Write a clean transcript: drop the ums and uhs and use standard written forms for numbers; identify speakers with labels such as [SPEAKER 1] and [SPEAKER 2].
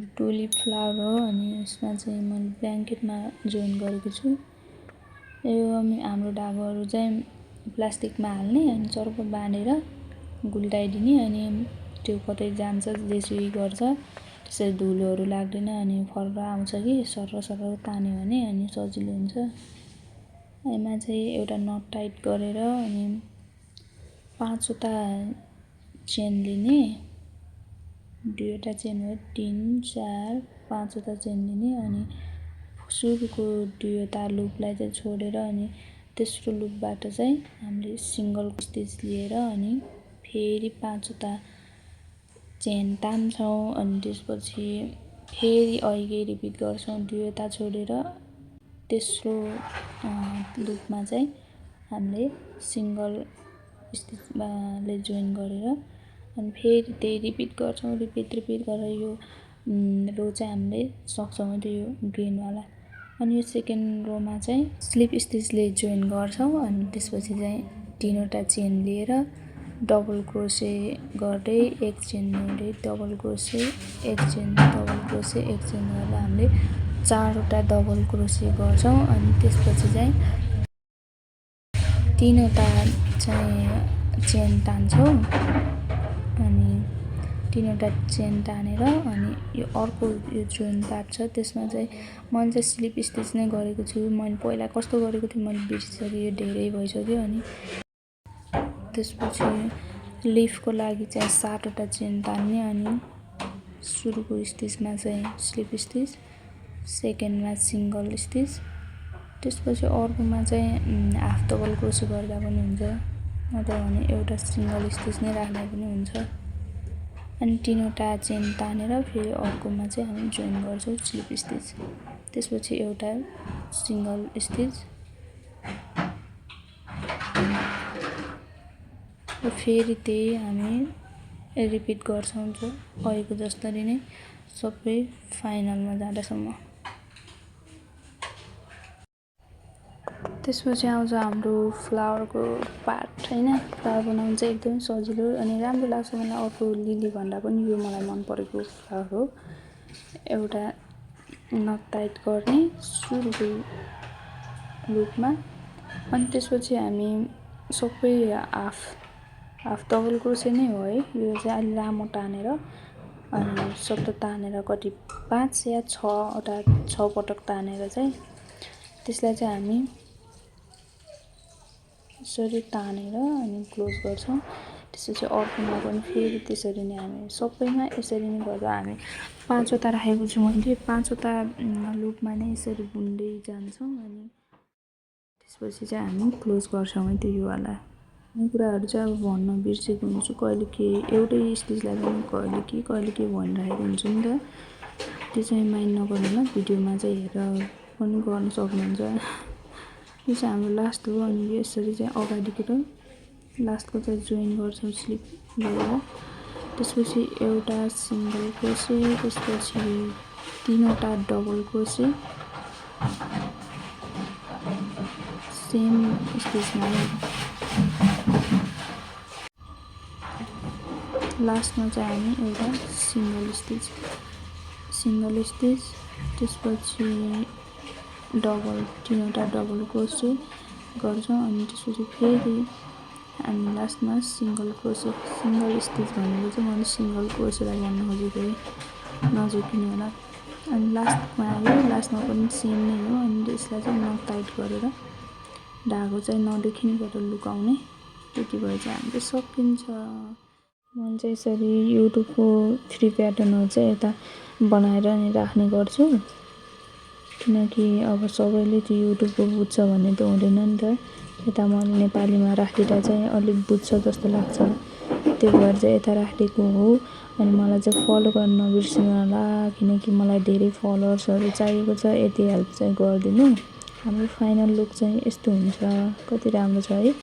[SPEAKER 1] हाम्रो tulip flower हो अनि यसमा चाहिँ मैले ब्ल्याङ्केटमा जोइन गरेको छु। यो हाम्रो धागोहरू चाहिँ प्लास्टिकमा हाल्ने अनि चर्को बाँधेर गुल्टाइदिने अनि त्यो कतै जान्छ जेसुकै गर्छ त्यसरी धुलोहरू लाग्दैन अनि फर्र आउँछ कि सर्र सर्र तान्यो भने अनि सजिलो हुन्छ। यसमा चाहिँ एउटा नट टाइट गरेर अनि 5 वटा चेन लिने, 2 वटा चेन हो 3 4 5 वटा चेन लिने अनि सुरुको 2 वटा लुपलाई चाहिँ छोडेर अनि तेस्रो लुपबाट चाहिँ हामीले सिंगल स्टिच लिएर अनि फेरि 5 वटा चेन तान्छौँ अनि त्यसपछि फेरि अघि रिपिट गर्छौँ 2 वटा छोडेर तेस्रो लुपमा चाहिँ हामीले सिंगल स्टिचले जोइन गरेर अनि फेरि त्यही रिपिट गर्छौँ रिपिट गरेर यो रो चाहिँ हामीले सक्छौँ त्यो ग्रीनवाला। अनि यो सेकेन्ड रोमा चाहिँ स्लिप स्टिचले जोइन गर्छौँ अनि त्यसपछि चाहिँ 3 वटा चेन लिएर डबल क्रोसे गर्दै एक चेन लिँदै डबल क्रोसे एक चेन डबल क्रोसे एक चेन गर्दा हामीले 4 वटा डबल क्रोसे गर्छौँ अनि त्यसपछि चाहिँ 3 वटा चाहिँ चेन तान्छौँ अनि 3 वटा चेन तानेर अनि यो अर्को यो जोइन पार्ट छ त्यसमा चाहिँ मैले चाहिँ स्लिप स्टिच नै गरेको छु। मैले पहिला कस्तो गरेको थिएँ मैले बिर्सिसकेँ, यो धेरै भइसक्यो। अनि त्यसपछि लिफको लागि चाहिँ 7 वटा चेन तान्ने अनि सुरुको स्टिचमा चाहिँ स्लिप स्टिच, सेकेन्डमा सिंगल स्टिच, त्यसपछि अर्कोमा चाहिँ हाफ डबल क्रोसे गर्दा पनि हुन्छ नत्र भने एउटा सिंगल स्टिच नै राख्दा पनि हुन्छ। अनि 3 वटा चेन तानेर फेरि अर्कोमा चाहिँ हामी जोइन गर्छौँ स्लिप स्टिच, त्यसपछि एउटा सिंगल स्टिच र फेरि त्यही हामी रिपिट गर्छौँ जो अघिको जस्तरी नै सबै फाइनलमा जाँदासम्म। त्यसपछि आउँछ हाम्रो फ्लावरको पार्ट हैन। फ्लावर बनाउनु चाहिँ एकदमै सजिलो अनि राम्रो लाग्छ मलाई। अर्को लिली भन्दा पनि यो मलाई मन परेको फ्लावर हो। एउटा नट टाइट गर्ने सुरुको लुपमा अनि त्यसपछि हामी सबै हाफ डबल क्रोसे नै हो है। यो चाहिँ अलि लामो तानेर अनि सबै तानेर कति 5 या 6 पटक तानेर चाहिँ त्यसलाई चाहिँ हामी यसरी तानेर अनि क्लोज गर्छौँ। त्यसपछि अर्कोमा पनि फेरि त्यसरी नै हामी सबैमा यसरी नै गर्दा हामी 5 वटा राखेको छु मैले। 5 वटा लुपमा नै यसरी बुन्दै जान्छौँ अनि त्यसपछि चाहिँ हामी क्लोज गर्छौँ है त्यो योवाला। यो कुराहरू चाहिँ अब भन्न बिर्सेको हुन्छु, कहिले के एउटै स्टिचलाई पनि कहिले के भनिरहेको हुन्छु नि त, त्यो चाहिँ माइन्ड नगर्नु होला। भिडियोमा चाहिँ हेरेर पनि गर्न सक्नुहुन्छ। यो चाहिँ हाम्रो लास्ट हो अनि यसरी चाहिँ अगाडिको र लास्टको चाहिँ जोइन गर्छौँ स्लिप गरेर। त्यसपछि एउटा सिंगल क्रोसे, त्यसपछि 3 वटा डबल क्रोसे सेम स्टिचमा लास्टमा चाहिँ हामी एउटा सिंगल स्टिच त्यसपछि 3 वटा डबल क्रोसे गर्छौँ अनि त्यसपछि फेरि हामी लास्टमा सिंगल स्टिच भनेको चाहिँ मैले सिंगल क्रोसेलाई भन्न खोजेको है, नझुकिनु होला। अनि लास्टमा आयो, लास्टमा पनि सेम नै हो अनि त्यसलाई चाहिँ नट टाइट गरेर धागो चाहिँ नदेखिने गरेर लुकाउने, त्यति भए चाहिँ हाम्रो सकिन्छ। मैले चाहिँ यसरी युट्युबको फ्री प्याटर्नहरू चाहिँ यता बनाएर अनि राख्ने गर्छु किनकि अब सबैले त्यो युट्युबको बुझ्छ भन्ने त हुँदैन नि त। यता मैले नेपालीमा राखिदिँदा चाहिँ अलिक बुझ्छ जस्तो लाग्छ, त्यही भएर चाहिँ यता राखेको हो। अनि मलाई चाहिँ फलो गर्न नबिर्सिनु होला किनकि मलाई धेरै फलोवर्सहरू चाहिएको छ। यति हेल्प चाहिँ गरिदिनु। हाम्रो फाइनल लुक चाहिँ यस्तो हुन्छ, कति राम्रो छ है।